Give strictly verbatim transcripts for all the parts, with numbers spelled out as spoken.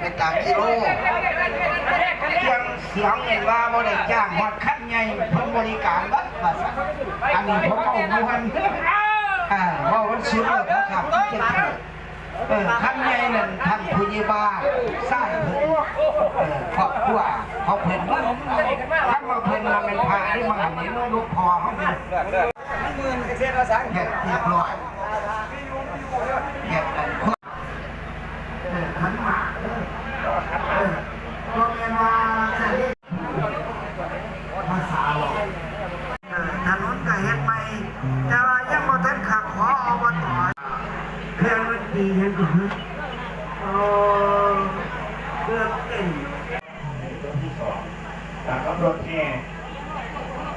ไปตามกิโล เครื่องเสียงเห็นว่าบ่ได้จ้างฮอดคันใหญ่ เพิ่นบริการเบิดว่าซั่น อันนี้ผมเอาม่วน อ่าเว้ามันสุดแล้วครับ เออ คันใหญ่นั่นท่านผู้ใหญ่บ้าน ชายเพิ่น เออ ครอบครัวของเพิ่น คันว่าเพิ่นมาเป็นพระนี่มาหันนี่ลูกพ่อเขาเนี่ย เฮ็ดเรียบร้อย เฮ็ดอัน เออ ขันหมาก เออ เออ บ่แม่นว่าจะเฮ็ดภาษาหรอก เออ ถนนก็เฮ็ดใหม่ แต่ว่ายังบ่ทันขับขอ อบต. เครื่องดนตรียังอยู่ เออ เครื่องเต้น ตัวที่สอง จากกำหนดแห่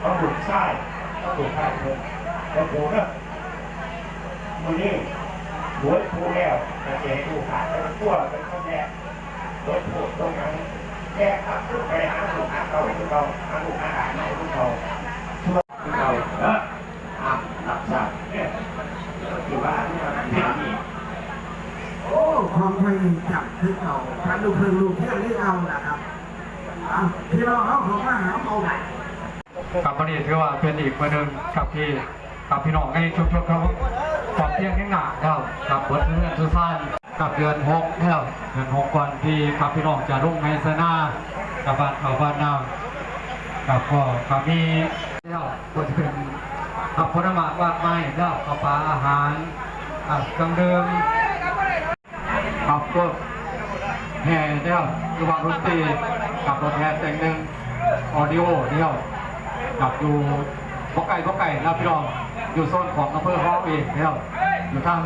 ต้องดูดไส้ ต้องดูดไส้เพิ่ม แล้วปูเนอะ มื้อนี้ โอ้ย ปูแล้ว แต่เสียให้ดูขาด แล้วตัวเป็นคนแรก โอ้ย ปูตรงนั้น แยกครับ ไปหาลูกหาเต้า คือเก่า หาลูกหาหลาน เอาคือเก่า คือเก่า เออ อ่ะ รับทราบ เนี่ย คือว่า เนี่ย นี่ โอ้ ของเพิ่นจับคือเก่า พันลูกเพิ่นลูกเพื่อนคือเก่าล่ะครับ อ่ะ พี่น้องเขาเข้ามาหาเอา ครับ วันนี้ถือว่าเป็นอีกมื้อหนึ่งครับที่ ครับ พี่น้องในชุมชนเขาพร้อมเพรียงแห่งหน้าแล้วครับ เบิดเฮือนสุสานครับ เดือนหกแล้ว เดือนหกก่อนที่ครับ พี่น้องจะลงไฮ่ไฮ่นา กับบ้านเขาบ้านนา ครับ ก็ ก็มีแล้ว ก็จะเป็นครับ ผลไม้มากมายแล้ว ข้าวปลาอาหาร อ่ะ เครื่องดื่ม ครับ ก็แห่เดียว คือว่าดนตรีกับรถแห่แต่งหนึ่ง ออดิโอเดียว กับอยู่บ่ไกลบ่ไกลนะพี่น้อง อยู่โซนของอำเภอฮอเองเดียว อยู่ทาง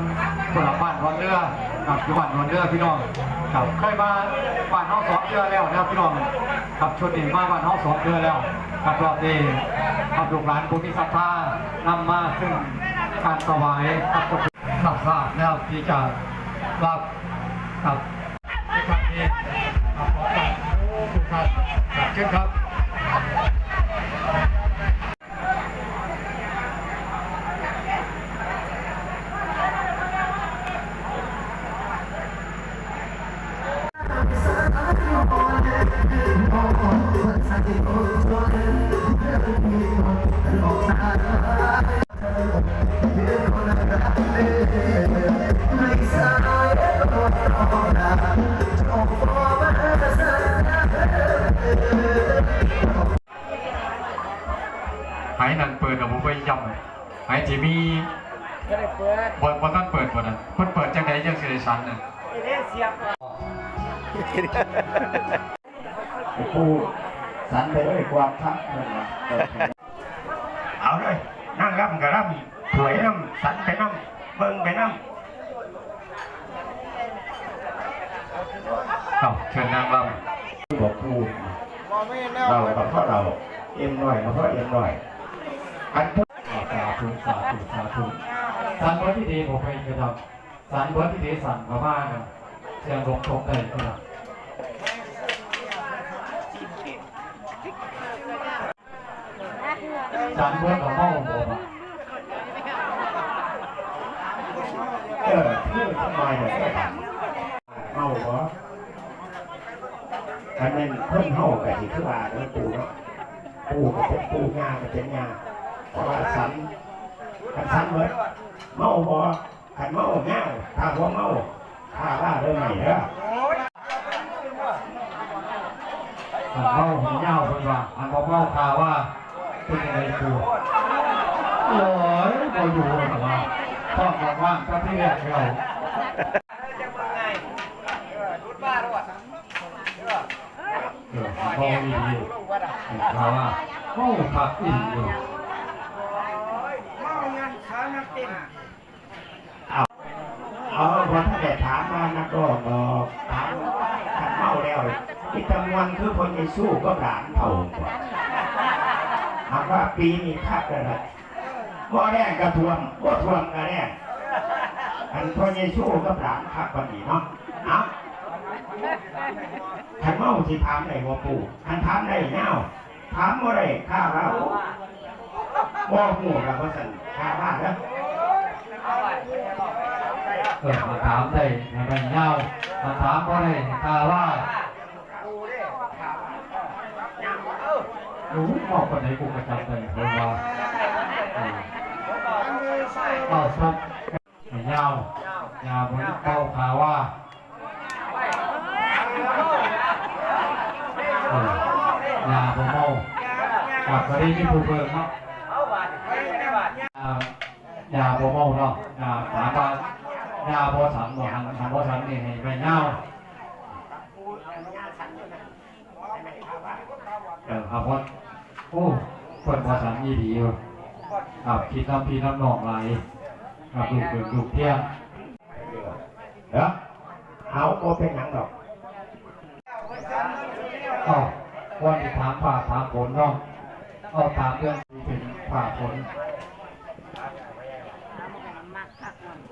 สลับบ้านดอนเรือ กับอยู่บ้านดอนเรือพี่น้อง กับเคยมาบ้านเฮาสองเทื่อแล้วนะพี่น้อง กับชุดนี้มาบ้านเฮาสองเทื่อแล้ว กับรอบนี้กับลูกหลานผู้มีศรัทธานำมาซึ่งการถวายกับ รับทราบแล้วที่จะรับครับ ทุกท่านที่ครับ ขอการทุกท่านครับ เชิญครับ ไหนั่นเปิดแล้วบ่ไปย่ำเลย ไหที่มี ก็ได้เปิด บ่ บ่ทันเปิดบ่นั่น เพิ่นเปิดจังใดจังสิได้สันน่ะ ไปเล่นเสียบ ไอ้ปู่สันไปเลย ความทักนั่นน่ะ เอาเลย นั่งร่ำก็ร่ำ ถวยนำ สันไปนำ เบิ่งไปนำ เอ้า เชิญนางรำ บอกปู่ เรากับพ่อเรา เอ็มร้อยกับพ่อเอ็มร้อย อันเพิ่น สาธุ สาธุ สาธุ สันเบิดที่ดี ผมเป็นกระทำ สันเบิดที่ดี สั่งพม่าน่ะ เสียงลมตกได้ขนาด สารเพิ่นก็เมาบ่บัด เออ คือจังหน่อยเนี่ย เมาบ่ คันแม่นคนเฮาก็สิคือว่าเนาะ ปู่เนาะ ปู่ก็เป็นปู่ ย่าก็เป็นย่า เพราะว่าสัน คันสันเบิด เมาบ่ คันเมาเมา ถ้าบ่เมา ถ้าว่าเด้อใหม่เด้อ อันเมาให้ยาวเพิ่นว่า อันบ่เมาคาว่า เป็นจังได๋กู โอ้ย บ่อยู่แล้วว่า ท้องว่างๆ กับที่แรกแล้ว เออ เมาอีหลี คาว่า เมาคักอีหลี เอา เอา บ่ทันได้ถามว่านักร้องดอก ถามคันเมาแล้ว มีแต่ม่วนคือพ่อใหญ่สู้กับหลานเฒ่า หากว่าปีนี้คักแล้วล่ะ บ่แล้งก็ท่วม บ่ท่วมก็แล้ง อันพ่อใหญ่สู้กับหลานคักปานนี้เนาะ เอ้า คันเมาสิถามได้บ่ปู่ คันถามได้ยาว ถามบ่ได้ ข้าว่า โอ้ บ่ฮู้ล่ะว่าซั่น ข้าว่าเด้อ เออ มาถามได้ ให้มันยาว ถามบ่ได้ ถ้าว่า โอ้ย บอกปานใดกูก็จำได้ เพิ่นว่า เออ เอา สัตว์ ยาว ยาว บนเป้า ขาว่า เออ ยาบ่เมา ครับ ก็ได้มีผู้เพิ่มเนาะ ยา ยาบ่เมาเนาะ ยา ถามว่า ยาบ่สันบ่หัน หันบ่สันนี่ให้ไปยาว เออ ครับ โอ้ เพิ่นบ่สันอีหลีอยู่ ครับ คิดนำพี่นำน้องหลาย ครับ ลูกเพิ่นลูกเพียง เด้อ เอา บ่เป็นหยังดอก อ้าว ควรสิถามฟ้าถามฝนเนาะ เอาถามเรื่องที่เป็นฟ้าฝน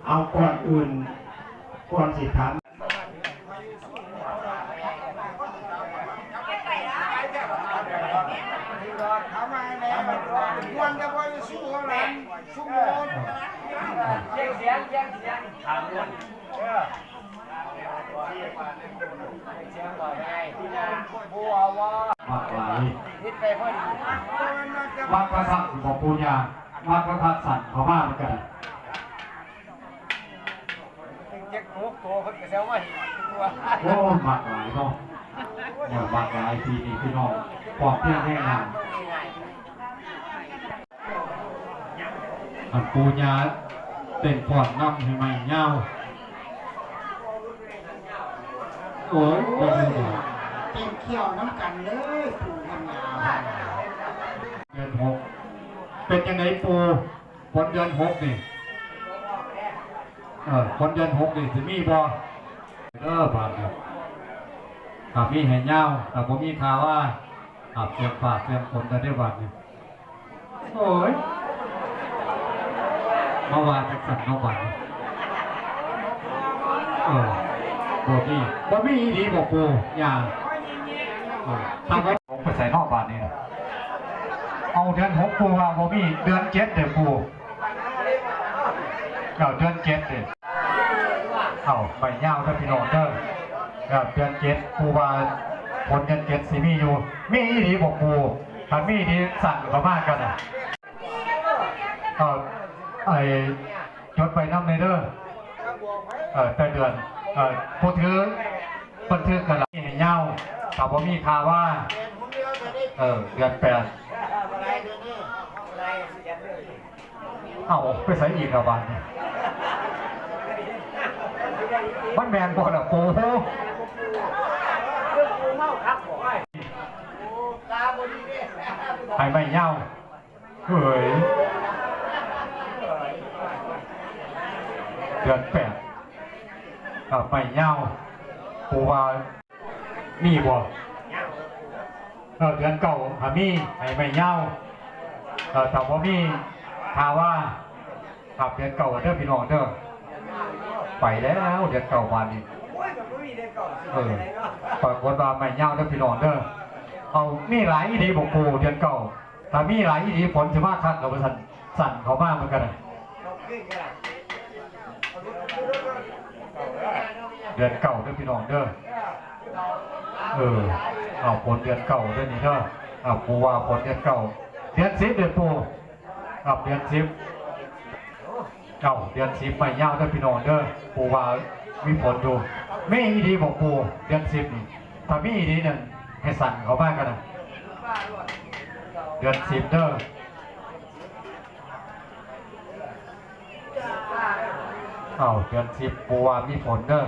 เอา ก่อนอื่น ควรสิถาม ถามมาให้แหน่ มันจะบ่ได้สู้เขาหลาน สู้โมด เสียง เสียง เสียง ถามก่อน เออ เสียงก่อนไง บักหลาย บักกระสันของปูญา บักกระสันเข้ามาเหมือนกัน เจ็ดหกตัวเพิ่นก็สิเอามาให้ตัว โอ้ บักหลายเนาะ เนี่ย บักหลายปีนี้พี่น้อง พร้อมเพียงแรงงาน อันปูญาเต้นฟ้อนนำให้ไม้ยาว โอ้ย บ่มีดอก เต้นเคี่ยวน้ำกันเลย ปู่กับย่า เดือนหก เป็นจังไดปู่ ฝนเดือนหกนี่ เออ ฝนเดือนหกนี่สิมีบ่ เออ บาดนี้ ถ้ามีให้ยาว ถ้าบ่มีข่าวว่า ครับ เตรียมฟ้าเตรียมฝนได้เด้อบาดนี้ โอ้ย มาว่าจังซั่นเนาะบาดนี้ เออ บ่มี บ่มีอีหลีบ่ปู่ ย่า เออ ถ้าว่าผมไปใส่นอกบาดนี้นะ เอาเดือนหกปู่ว่าบ่มี เดือนเจ็ดเด้อปู่ เอาเดือนเจ็ดเด้อ เอาไม้ยาวเด้อพี่น้องเด้อ ครับ เดือนเจ็ดปู่ว่าฝนเดือนเจ็ดสิมีอยู่ มีอีหลีบ่ปู่ ถ้ามีนี่สั่งเข้ามากันน่ะ เอา ไอ้ จดไปนำเลยเด้อ เออ แต่เดือน เออ ผู้ถือบันทึกกันละ ให้ยาว ถ้าบ่มีข่าวว่า เออ เดือนแปด เอ้า ไปใส่อีกแล้วบาดนี้ มันแม่นบ่ล่ะปู่ ให้ไม้ยาว เฮ้ย เดือนแปด เอาไม้ยาว ปู่ว่า มีบ่ เออ เดือนเก้า ถ้ามี ให้ไม้ยาว เออ ถ้าบ่มี ถ้าว่า ครับ เดือนเก้าเด้อพี่น้องเด้อ ไปแล้ว เดือนเก้าบาดนี้ เออ ปรากฏว่าไม้ยาวเด้อพี่น้องเด้อ เอา มีหลายอีหลีบ่ปู่ เดือนเก้า ถ้ามีหลายอีหลีฝนสิมาคักแล้วว่าซั่น สั่นเข้ามาเหมือนกันน่ะ เดือนเก้าเด้อพี่น้องเด้อ เออ เอาฝนเดือนเก้าเด้อนี่เด้อ เอาปู่ว่าฝนเดือนเก้า เดือนสิบเด้อปู่ ครับ เดือนสิบ เอ้า เดือนสิบไม้ยาวเด้อพี่น้องเด้อ ปู่ว่ามีฝนอยู่ มีอีหลีบ่ปู่ เดือนสิบนี่ ถ้ามีอีหลีนั่น ให้สั่นเข้ามากันน่ะ เดือนสิบเด้อ เอ้า เดือนสิบ ปู่ว่ามีฝนเด้อ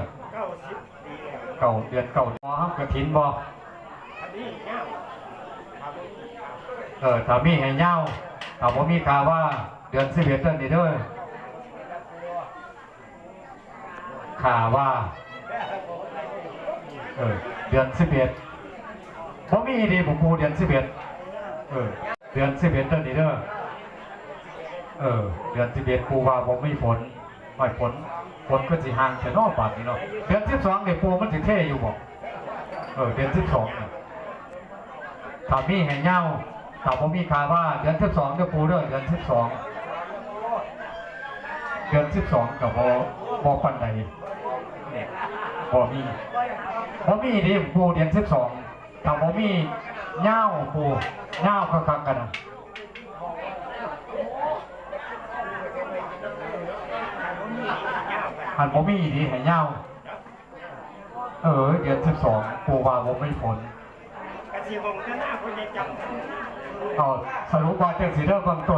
เก้า เดือนเก้า บ่ครับ กฐินบ่ เออ ถ้ามีให้ยาว ถ้าบ่มีข่าวว่า เดือนสิบเอ็ดเด้อนี่เด้อ ข่าวว่า เออ เดือนสิบเอ็ด บ่มีอีหลีบ่ปู่ เดือนสิบเอ็ด เออ เดือนสิบเอ็ดเด้อนี่เด้อ เออ เดือนสิบเอ็ด ปู่ว่าบ่มีฝน ไม่ฝน ฝนก็สิห่างแต่นอกบาดนี้เนาะ เดือนสิบสองเนี่ยปู่มันสิเทอยู่บ่ เออ เดือนสิบสองเนี่ย ถ้ามีให้ยาว ถ้าบ่มีข่าวว่า เดือนสิบสองเด้อปู่เด้อ เดือนสิบสอง เดือนสิบสองก็บ่ บ่ปานใด เนี่ย บ่มี บ่มีเด้ปู่ เดือนสิบสอง ถ้าบ่มียาวปู่ ยาวคักๆ กันนะ อันบ่มีดีให้ยาว เออ เดือนสิบสอง ปู่ว่าบ่มีฝน เอา สรุปว่าจังสิเด้อ เบื้องต้น